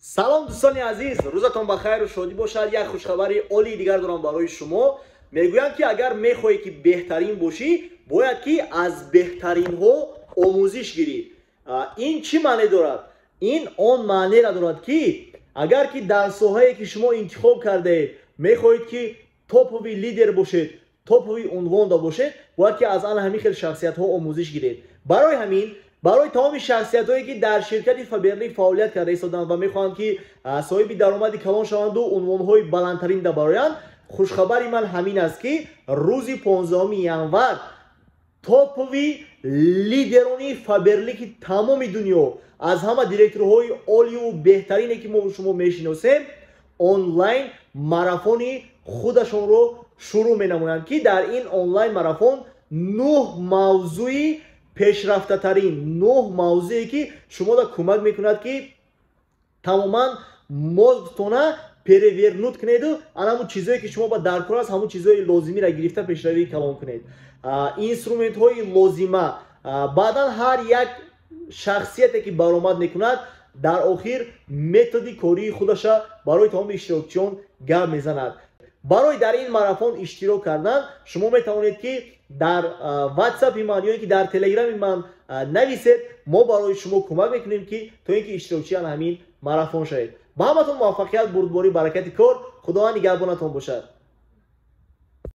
Салом, дӯстони азиз, рӯзатон ба хайру шодӣ бошад. Як хушхабари олии дигар дорам барои шумо. Мегӯянд, ки агар мехоҳӣ, ки беҳтарин бошӣ, бояд ки аз беҳтаринҳо омӯзиш гирӣ. Ин чӣ маъне дорад? Ин он маънеро дорад, ки агар ки дар соҳае, ки шумо интихоб кардаед, мехоҳед, ки топовый лидер бошед, топовый унвонда бошед, бояд ки аз ана ҳамин хел шахсиятҳо омӯзиш гиред. Барои ҳамин, барои тамоми шахсиятҳое, ки дар ширкати Фаберлик фаъолият карда истоданд ва мехоҳанд, ки соҳиби даромади калон шаванду унвонҳои баландтарин бароянд, хушхабари ман ҳамин аст, ки рӯзи 15 январ топовый лидерони Фаберлики тамоми дунё, аз ҳама директорҳои олию беҳтарине, ки мо шумо мешиносем, онлайн марафони худашонро шурӯъ менамоянд, ки дар ин онлайн марафон нӯҳ мавзӯи пешрафтатарин, нӯҳ мавзӯе, ки шуморо кӯмак мекунад, ки тамоман мозгтона перевернуть кунеду ана ҳамун чизое, ки шумо ба даркор аст, ҳамун чизои лозимиро гирифта, пешравии калон кунед, инструментҳои лозима. Баъдан ҳар як шахсияте, ки баромад мекунад, дар охир методи кории худаша барои тамоми иштирокчиён гап мезанад. Барои дар ин марафон иштирок кардан шумо метавонед, ки дар Ватсапи ман ё ин ки дар Телеграми ман нависед. Мо барои шумо кӯмак мекунем, ки то ин ки иштирокчии ана ҳамин марафон шавед. Ба ҳаматон муваффақият, бурдборӣ, баракати кор. Худованд нигаҳбонатон бошад.